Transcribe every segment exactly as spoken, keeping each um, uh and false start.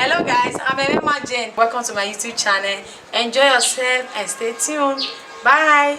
Hello guys, I'm Emma Jane. Welcome to my YouTube channel. Enjoy yourself and stay tuned. Bye.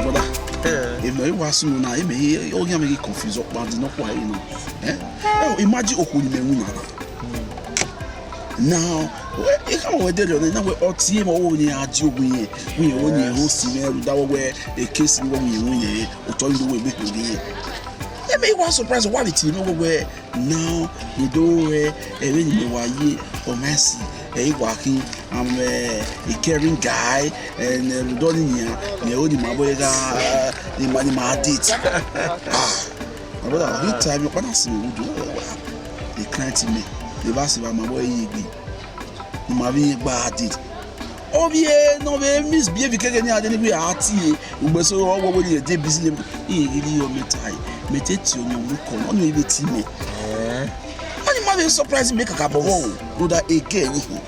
Brother, emwi ne I wa sunu na, emwi ọghe mwẹ ghi confuse ọkpa, di nọkpa ẹre nọ. Eh? Eh, imagine okhuo ne imẹ winna na. Now, wẹ, I khama wẹ dẹrriọ nẹ, na wẹ ọ tie mwẹ ọvbokhan ne a die owa irẹn, wẹ irẹn vbe ọni ẹre si mwẹ, rhunmwuda wẹ e case ni wẹ irẹn winna, otọ ni do wẹ egbe khin irẹn. Emwi ne I wa surprise, wa vbe tie mwẹ wẹ, wẹ, now, I do rẹ, ẹmwẹ ne imẹ wa ye, ọ ma si, ẹ i wa khin, I'm a, a caring guy, and, uh, rhunmwuda ọni nian, ne ọ ni ma wẹ gha, ni ma, ni ma date. Ah, my brother, he time, ọkpa na si mwẹ udu, the client mẹ, ne I vbe si vbe ma wẹ ye egbe. Ne ima vbe rẹn gba date. Ovbi ẹre ne ọ vbe misbehave keghe ne iran deni wẹ a tie, ugbẹn so ọ wẹ wẹ ne irẹn de busy ye, irẹn ghi rhie ọmọ tae, mẹ te tie ọmọ mu kọ, ọni vbe tie mẹ. Eh. Ọni ma vbe surprise mẹ kakabọ vbọ o, rhunmwuda egẹ ẹre hin.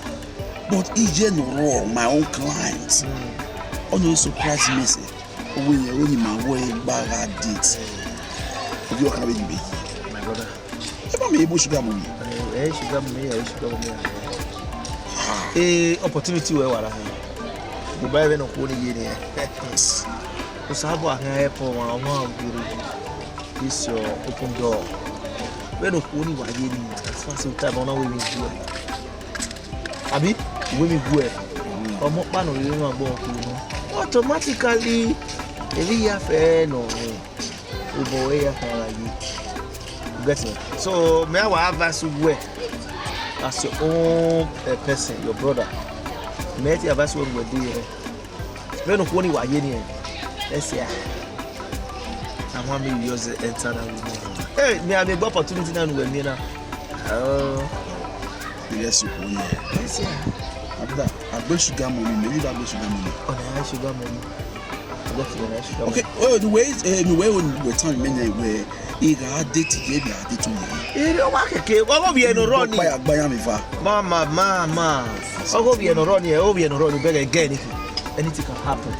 But iye ne ọ rrọọ, my own client. Mm. Ọni vbe surprise mẹ sẹ, ọ wẹ irẹn ọni ma wẹ gba gha date. Ovbi ọka vbe yi vbe yi. My brother. Ẹ ma miẹn ebo sugar mummy. Ẹ, ẹ, sugar mummy, ẹ, sugar mummy, ẹ. Ah. Eh, opportunity wẹ wa ra hẹ. Mo ba ẹvbo ne okhuo ni ye ni ẹ. Osanobua khian help ọmwa, ọmwa gere. This your open door. Vbene okhuo ni wa ye ni, as far as you time, ọ na wẹ emwi gu ẹ. Abi, wẹ emwi gu ẹ. Ọmọ ọkpa nọ rere emwa agbọn okhuo nọ. Automatically, emwi ya fẹ nọ rẹ. Obọ wẹ ya khan gha ye. You get me? So, mẹ a wa advice uwẹ, as your own, eh, person, your brother. Mẹ te advice uwẹ, uwẹ de rẹ. Vbene okhuo ni wa ye ni, ẹ sẹ a. I want me just enter that room. Hey, me, I may go opportunity now, we me now. Oh. Yes, you go, yeah. Ẹ sẹ a. Abda, I go sugar mommy, maybe I go sugar mommy. Oh, na sugar mommy. Okay, oh, the way, eh, the way when we tell me, we, he got date, he got date to me. Ẹ wa keke, wa go be no run. Buy, buy am, if I. Mama, mama. Ọ go be no run here, ọ be no run, beg again. Anything can happen.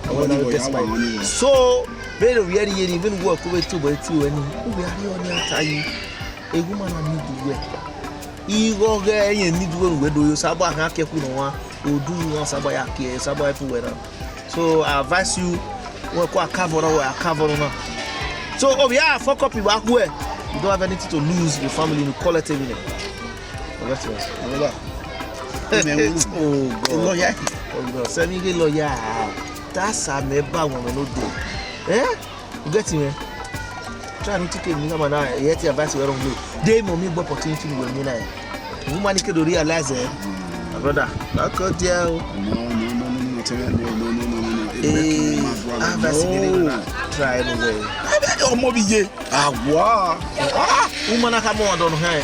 I want to get my. So, vbene ovbi ẹre ye ni, vbene uwẹ ọke vbe tobọ ẹre tie ruẹ ni, ovbi ẹre ọ ni a ta yi. A woman na need uwẹ. Igho ọghe ẹre need uwẹ ne uwẹ do yo, Osanobua khian ke ku nọ wan, odu wan Osanobua ya ke, Osanobua help uwẹ na. So, I advise you, wẹ ko a cover na, wẹ a cover na. So, ovbi ẹre a fuck up vbe akhuẹ, you don't have anything to lose, your family, you collect everything. Ọlọtọ, ọlọtọ. Oh God. Lawyer. Oh God. Sẹ mi ghe lawyer. Ta sa mẹ ba wọn mẹ no dey. Eh? You get me? Try not to kill me, man. I yet advice where wrong me. Dey mo mi gbe opportunity ni wẹ mi na. Woman ni ke do realize, eh. My brother, I got there. No, no, no, no, no, no, no, no, no, no, no, no. Eh, advice ni na. Try anyway. Ọmọ bi ye. Awa. Ah, woman na ka mo ọdọ nọ hẹn.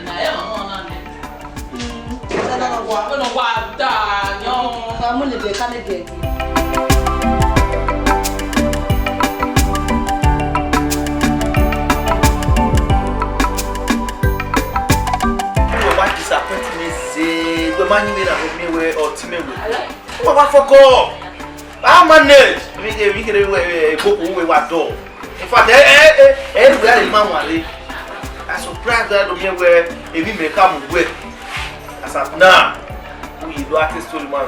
na, ẹ ma mọ na nẹ. Mm, ẹ na wa. Ẹ na wa da yan. Ka mu ne de, ka ne de. Wẹ wa disappoint me zẹ, wẹ ma yin vbe na miẹn wẹ ọtẹn mwẹ wẹ. Wẹ wa fuck up. I manage. Mi ke, mi ke, wẹ, wẹ, gbogbo wẹ wa dọ. In fact, ẹ, ẹ, ẹ, ẹ, wẹ a ma wan re. I surprised that do miẹn wẹ, emwi mẹ ka mu wẹ. As at now, we do artist story man.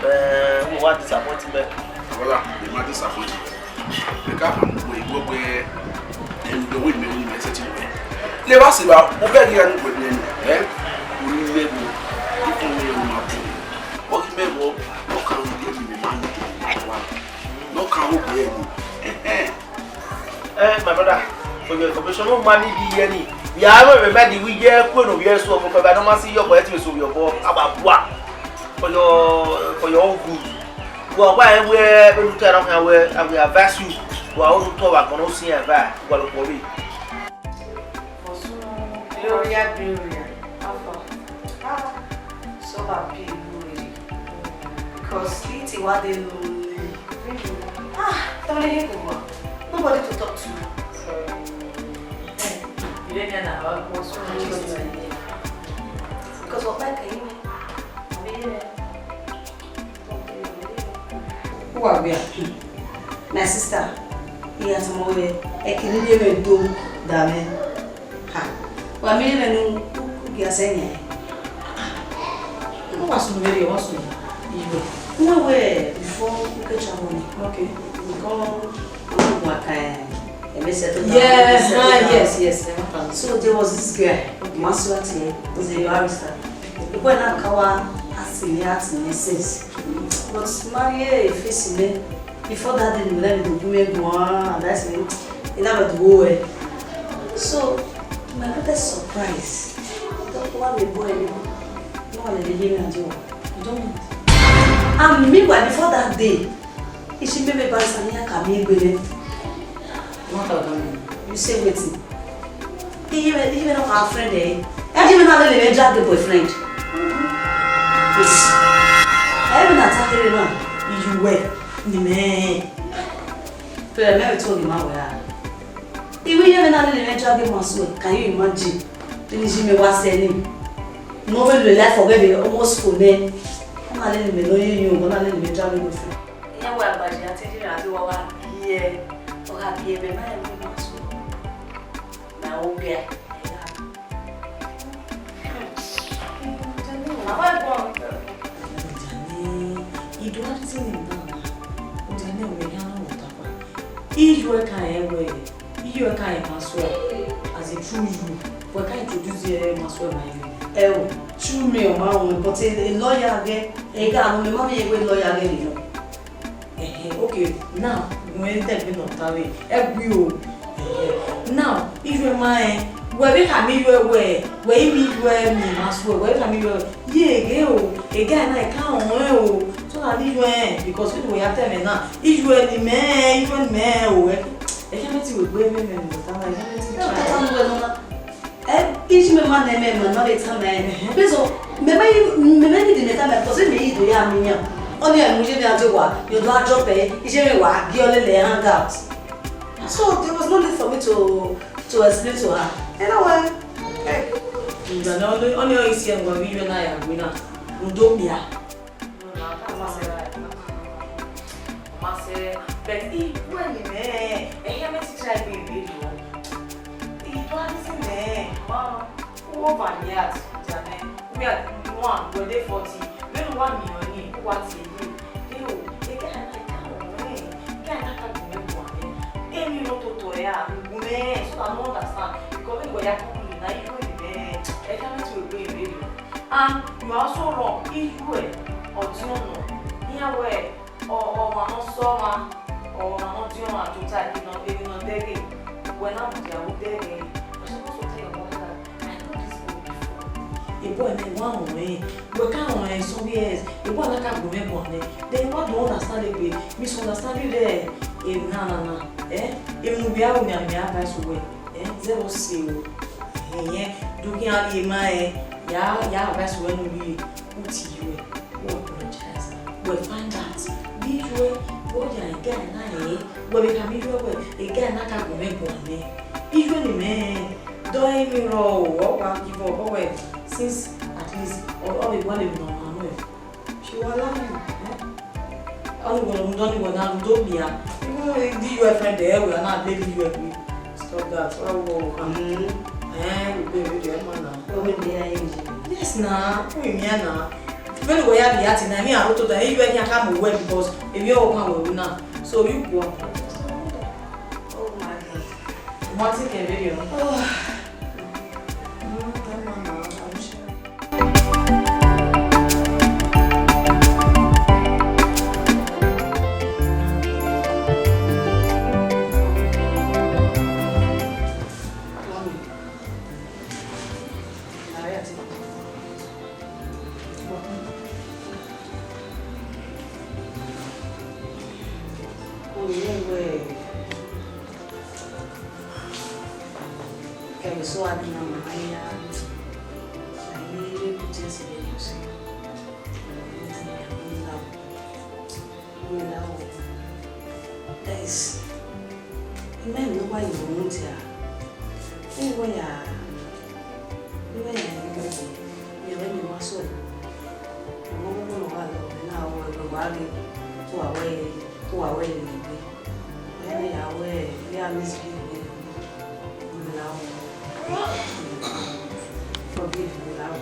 Eh, we wa disappoint me. Wala, we ma disappoint you. Mẹ ka kha mu wẹ, wẹ, wẹ, ẹn, do we me, we me set you. Le wa si ba, o bẹ ghi ya nu wẹ ne, eh? O ni mẹ bo, ifun mi o ma bo. O ghi mẹ bo, o kan ru ye mi, ma ni wa. No kan o bẹ ni. Eh, eh. Eh, my brother, for your information, no man ni bi ye ni. Ya we me me di we ye ku no ye so ko ba no ma si yo ko e ti so yo ko aba bua. For your, for your own good. Wa wa e we be lu ta na kan we, I will advise you. Wa o lu to wa kono si e ba, wa lo ko bi. Gloria, Gloria. How far? Ah, so happy, really. Because it was the lonely. Ah, don't let go. Nobody to talk to. Sorry. You don't know how I was so much. Because of that, can you? I mean, yeah. Uwa wia, my sister, I ya tama wẹ, ẹki ne I rhie mwẹ do da mwẹ. Ha, wa miẹn mwẹ ne u gia sẹ yan. Uwa sunu vberriọ, wa sunu. Iwe, wẹ wẹ before u ke travel ni. Okay. Because u wa ka ẹmwẹ sẹ to da. Yeah, ah, yes, yes. So there was this guy, Masurati, he's a barrister. The boy na ka wa ask me, ask me sense. But ma rhie face nẹ, before that day, ne do gu mwẹ guan, and that's me. Ina ma do wẹ. So, to my greatest surprise, I don't want the boy anymore. No one dey hear me and you. You don't mind. And meanwhile, before that day, ishi meme bansa ni aka mi egbele. What about me? You say wetin? Iye, iye na our friend eh. Iye na lele me drag the boyfriend. Iye na ta kere na. Iye wẹ ni mẹ. Pero me to ni ma wẹ a. Iye na lele me drag Masu. Can you imagine? Ni iye me wa sẹ ni. No we lo life for baby almost for me. Na lele me no ye you, na lele me drag the boyfriend. Iye wẹ agbaje ati iye na do wa wa ye. Ọ gha gie vbe ma rẹn vbe Masu. Na ogia. Mama gbọn. Ọdianẹ, I do everything in that man. Ọdianẹ, wẹ ya na wọ tapa. Iye ka rẹn wẹ, iye ka rẹn Masu. As a true you, wẹ ka introduce Masu ma iye. Ẹ o, true me ọ ma wọn, but a, a lawyer gẹ, ẹ ga no me ma me wẹ lawyer gẹ ni no. Ẹhẹn, okay, now, wẹ dẹ gbe nọ ta vbe ẹgui o. Ẹhẹn, now, iye ma rẹn, wẹ vbe khama iye wẹ, wẹ I miẹn iye miẹn Masu, wẹ vbe khama iye, ye ghe o, ega na ka rẹn o, so that iye, because we wẹ ya tẹ mwẹ na, iye ni mẹ, iye ni mẹ o, ẹ, ẹ khama ti wẹ gbe mwẹ, mwẹ nọ ta na, ẹ khama ti try. Ẹ, iye mẹ ma nẹ mẹ, mẹ ma vbe tama ẹn. Ẹhẹn. Bẹzọ, mẹ ma yi, mẹ ma yi di mẹ tama ẹn, because mẹ yi do ya miẹn iran. Ọni ẹ mu iye mẹ a do wa, yo do a drop ẹ, iye mẹ wa, gi ọ lele hang out. So there was no need for me to, to explain to her. Ẹ na wẹ, ẹ. Ǹjẹ́ ọni, ọni ọ isi ẹ wẹ vbe iye na ya gbe na, rhunmwuda okpia. No, no, that's not right. Mama say, but he, when he may, and he may teach like me, baby. He do anything, man. Wow. Who over the yard? Jane, we are one, we dey forty. When one million, who what he do? Yo, the guy like that, man. Guy like that, man. Emi no to to ya, man. So I don't understand. Because when we are coming, now you know the man. I can't wait to be with you. And you are also wrong. Iye ọdiọn nọ, iran wẹ ọ, ọmwa ne ọ sẹ ọmwa, ọmwa ne ọ diọn ọmwa tota, emwi ne ọ, emwi ne ọ dẹghe, wẹ na mudia vbe dẹghe. You're supposed to tell your mother that I know this boy before. Ebọ ẹmwẹ wa họn ẹn, wẹ ka họn ẹn some years, ebọ na ka gbe mwẹ guan nẹ. Then wa do understand egbe, misunderstanding rẹ emwi na na na, eh? Emwi ne u vbe aro nian, mẹ advice wẹ. Eh, zẹvbe ọse o. Ẹhẹn, do khian rhie ma rẹn, ya, ya advice wẹ ne u rhie, u tie iye, u apologize, wẹ find out. Vbe iye, wẹ ya guy na rẹn, wẹ vbe khama iye wẹ, guy na ka gu mwẹ guan nẹ. Iye ni mẹ, do emwi rrọọ o, ọ wa give up, ọ wẹ, since at least, ọ, ọ vbe gualọ emwi ne ọ ma nuẹn. She will allow you, eh? Ọni wẹ rhunmwuda ọni wẹ na rhunmwuda okpia. Even the U F friend there, we are not baby U F. Stop that. Why we go come? Mm. Eh, we go with your man now. We will be arranging. Yes, na. We me na. When we are the art na, me I wrote that. You are here come well because if you all come well now. So you go. Oh my God. What is the video? Oh. Mm, come on now. I'm sure. Kẹmwẹ eso a dinna ma ya, a i re put ẹse vbe ẹre ọse. That is, imẹ ne uwa ye unu dia. Uwa ya, uwa ya ye uwa, ya vbe ne uwa so. Uwa, uwa, uwa, uwa, na, uwa, uwa, uwa, uwa, uwa, uwa, uwa, uwa, uwa, ya wẹ, ya miss me. Forgive me, love.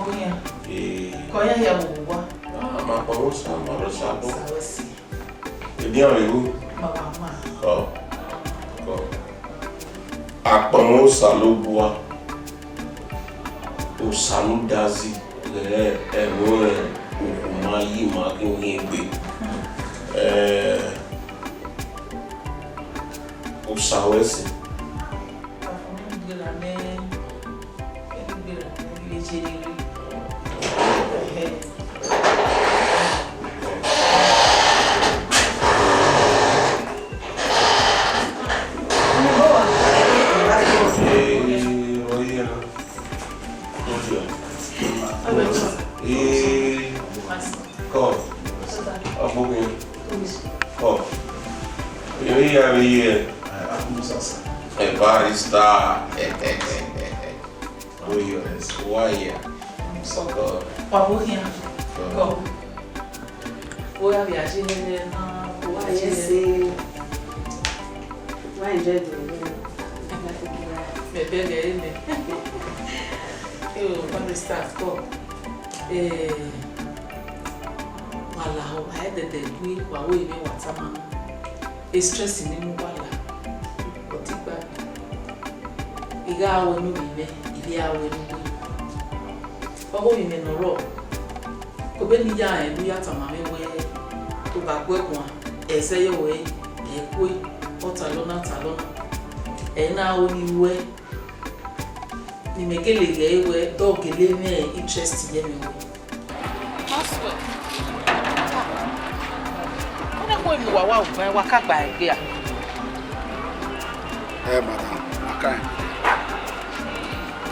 Ohian. Ee. Kọ ya hia vbe owa. Ah, ma kpọnmwẹ Osa, ma rẹ Osa bọ. Osa wẹ si. Edian vbe ru? Ma wa ma. Kọ. Kọ. Akpọnmwẹ Osanobua, Osanudazi, ghẹ ẹvbo ukhoma yi ima ghi wiẹn egbe. Eh, Osa wẹ si. Come. Come. Ẹ barrister. Why here? Come. Come. Wo ya vbe a je hẹrẹ na, wo ya je hẹrẹ. Wa enjoy the meal. Mẹ bẹghe ẹre nẹ. Yo, barrister, come. Eh, wa lahọ, wa ẹdẹdẹ gui, wa wẹ ivbi wa tama na. E stress ne mu wa la, ọ te gba. I gha ru enu vbe mwẹ, I vbe a ru enu vbe. Ọghe ovbi mwẹ ne ọ rrọọ, obọ ne I ya rẹn ne u ya tama mwẹ wẹẹ, u gha gu ẹre guan, ẹzẹ yọ wẹẹ, ẹ kue, ọ talọ na, talọ na. Ẹ na ru ne I ruẹ, ne imẹ gele ghee wẹẹ, de ọ gele mwẹ interest ye mwẹ wẹẹ. Maswẹ. Ọ na khuẹ ne uwa wa ugbẹn, wa ka gba egbe a? Eh, madam, I can't.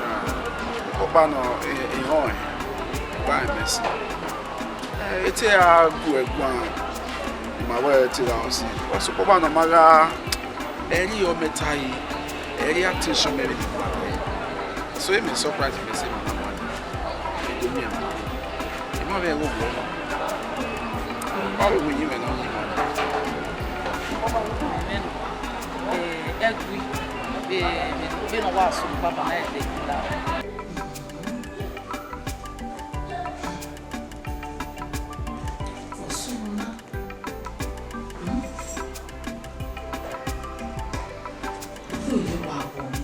Ah, ọkpa nọ, eh, eh, họn, eh, gba ẹmwẹ si. Eh, ete a gu ẹguan, ma wẹ te ra si. Ọ sokpan ọkpa nọ ma gha, ẹre ọ mẹ ta yi, ẹre attention mẹ vbe ni gba wẹ. So, e mẹ surprise mẹ sẹ ma na ma. E do miẹn ma. Emọ mwẹ ẹghẹ ovbi ọmwa. Ọ vbe winna imẹ ne ọ yin ima. Eh, ẹgui, eh, vbene ọ wa sunu baba na ẹdẹ la. Ọ sunu na. Hmm? Unu ye wa wọ mẹ.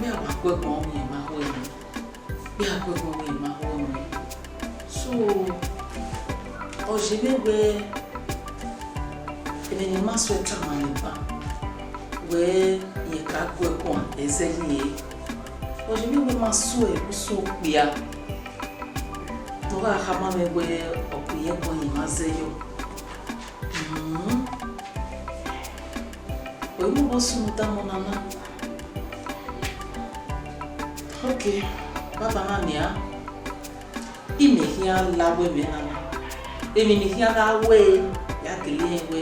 Mẹ wa gu ẹguọn ọmọ ma ho ẹmwẹ. Mẹ wa gu ẹguọn ọmọ ma ho ẹmwẹ. So, ọ ye mwẹ wẹẹ, emwi ne ima suẹn tama mwẹ ba, wẹẹ, irẹn ka gu ẹguọn ẹzẹ ye. Ọ ye mwẹ wẹẹ ma suẹn usun okpia. Ne ọ gha khama mwẹ wẹẹ, ọ kpe irẹn guan ye ima zẹ yọ. Hmm. Wẹ mu obọ sunu tama ọna na. Ok, baba na nian. Imẹ khian la wẹ mwẹ na na. Emwi ne I khian gha wẹ, ya gele rẹn wẹ,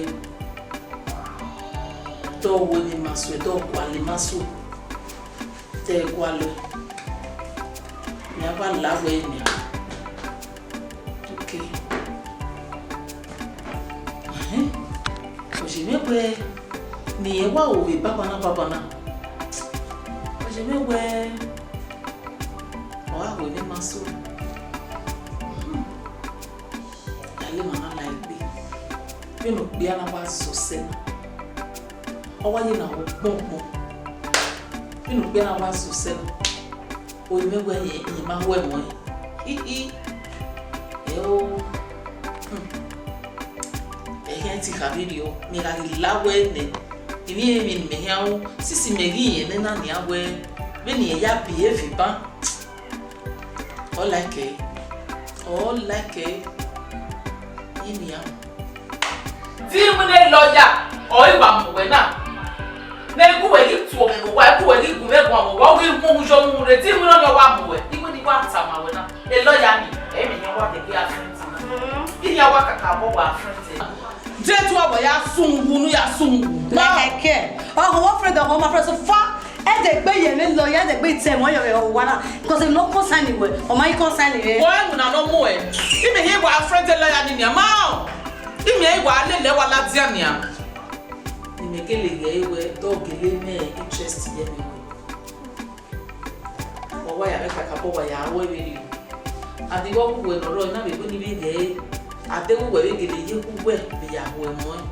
de ọ wẹ mwẹ ma suẹn, de ọ gualọ ima suẹn. Te gualọ. Mẹ a wa la wẹ nian. Ok. Ẹhẹn. Ọ ye mwẹ wẹẹ ne irẹn wa ru vbe banbanna banbanna. Ọ ye mwẹ wẹẹ ọ gha ru emwi ma so. A le emwa na la egbe. Vbene okpia na wa zẹ ọsẹ na, ọ wa ye ne a ru gbọngbọn. Vbene okpia na wa zẹ ọsẹ na, ọ ye mwẹ wẹẹ irẹn, irẹn ma ru ẹmwẹ ọnrẹn. Hihi. Ẹo. Hmm. Ẹghẹ te I kha vbe rriọ, mẹ gha ghi la wẹ nẹ, emwi emwi ne imẹ khian ru, sisi mẹ ghi rẹn nẹ na nian wẹẹ, vbene irẹn ya biẹ eva ban, ọ like ẹre, ọ like ẹre, emian. Te iwinna lọya ọre I wa mu wẹ na, ne I gu wẹ ghi tuo mwẹ vbe owa, I gu wẹ ghi gu mwẹ guan vbe owa, u ghi mu yu mu rre, te iwinna ọnii ọ wa mu wẹ, iwinna I wa tama wẹ na, e lọya ni, ẹ i mwẹ iran wa degbe a friend na. Iran wa kakabọ wa friend. De tuẹ wẹ ya sun wu, ne u ya sun wu. Like I care. Ọhọ, wọ friend, ọhọ, ma friend so far. Ẹ dẹ gbe ye ne lawyer, ẹ dẹ gbe tẹ mọ yọ vbe owa na. Because no concern wẹ, ọ ma i concern rẹ. Wọ ẹwẹn na nọ mu ẹ. Imẹ hẹ wa friend lawyer ni nian ma. Imẹ hẹ wa lele wa ladian nian. Imẹ gele ghe wẹ, dọ gele mẹ interest ye mwẹ. Ọ wa ya mwẹ kakabọ wa ya ru ẹvbo rriọ. A deghẹ ọ wu wẹ ne ọ rrọọ, na vbe wẹ ne I vbe ghe ẹre. A deghẹ uwẹ vbe gele ye khuẹ vbe ya ru ẹmwẹ ọnrẹn.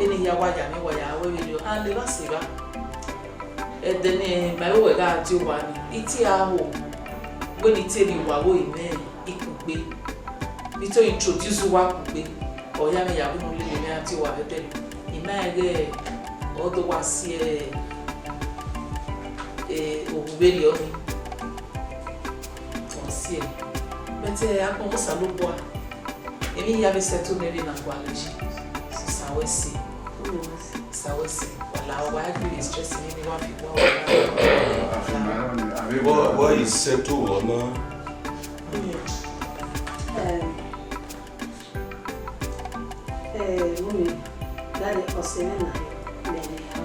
Eni hia wa ya mwẹ wa ya ru ẹvbo rriọ. A levba sẹ evba. Ẹdẹ ne ma vbe wẹ gha die owa ni, I tie a ho. Wẹ ne I tie rhie uwa vbe imẹ. Ikugbe. Vbe I te introduce uwa kugbe, ọ ya mwẹ ya vbe unu lele mwẹ a tie uwa vbe ẹdẹ. I ma rẹn ighẹ ọ do wa si, eh, ohu vberriọ ni. Ọ si ẹe. But, eh, agbọn Osanobua, emwi hia vbe settle nẹ vbe na gualọ yi. Osa wẹ sẹ. Osa wẹ sẹ. Wa la, wa ghi vbe stress ni, ni wa fi wa wa. Vbọ, vbọ i settle vbọ na? Em, eh, mummy, daddy, ọse mwẹ na, mẹ ne a ru.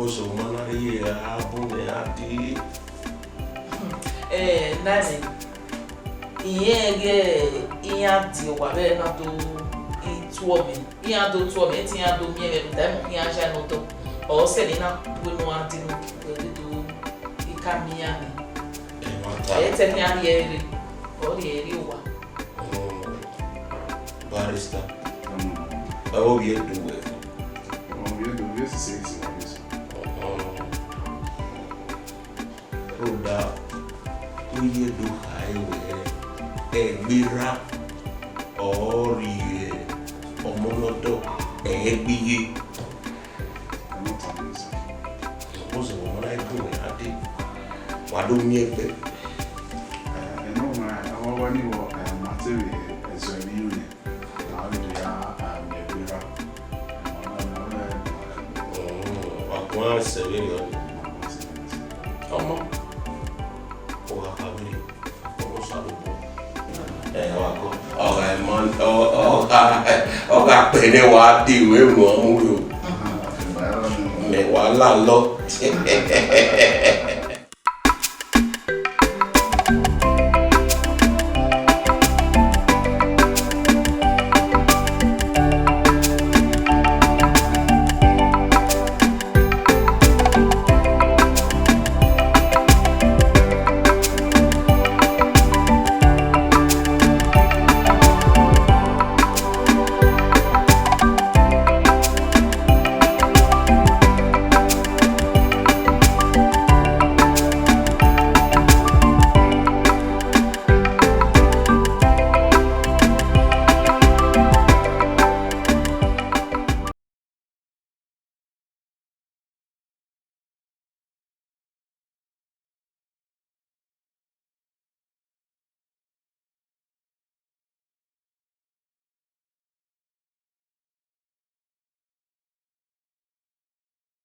Oso ma na ye a bu ne a di. Eh, nanny, irẹn ghẹ iran die owa vbe na do tuọ mwẹ. Iran do tuọ mwẹ, te iran do miẹn mwẹ rhunmwuda ẹmwẹ iran ya nọ dọ. Ọ sẹ ne I na wẹ ne a di nu, wẹ vbe do, I ka miẹn iran ni. Ẹ i ta. Ẹ i te ne iran rhie ẹre, ọ rhie ẹre owa. Mm, barrister. Mm. Ẹ, ovbi Edo wẹ. Ovbi Edo, ovbi Edo sisi, sisi, sisi. Mm. Rhunmwuda, u ye do khare wẹẹ, ẹgbẹe erha ọ rhie ọmọ ne ọ dọ, ẹ i gbe iye. Ọmọ ta ne sẹ. Ọmọ sẹ wẹ ọmọ na i gun wẹ a dee. Wa do miẹn ẹgbẹ. Ẹ, ẹ nọ ma, ọmọ wa ni wọ, ẹ, ma te vbe ẹzọ emwi ru nẹ. Na vbe do ya, ẹ, miẹn ẹgbẹe erha. Ọmọ na, na vbe, ẹ, wa guan sẹ vberriọ. Ọmọ, ọ gha kha vberriọ. Ọmọ Osanobua. Ẹ, wa kọ. Ọ gha ma, ọ, ọ gha, ọ gha kpẹ ne wa de iwe mu ọmọ ro. Mẹ wa la lọ.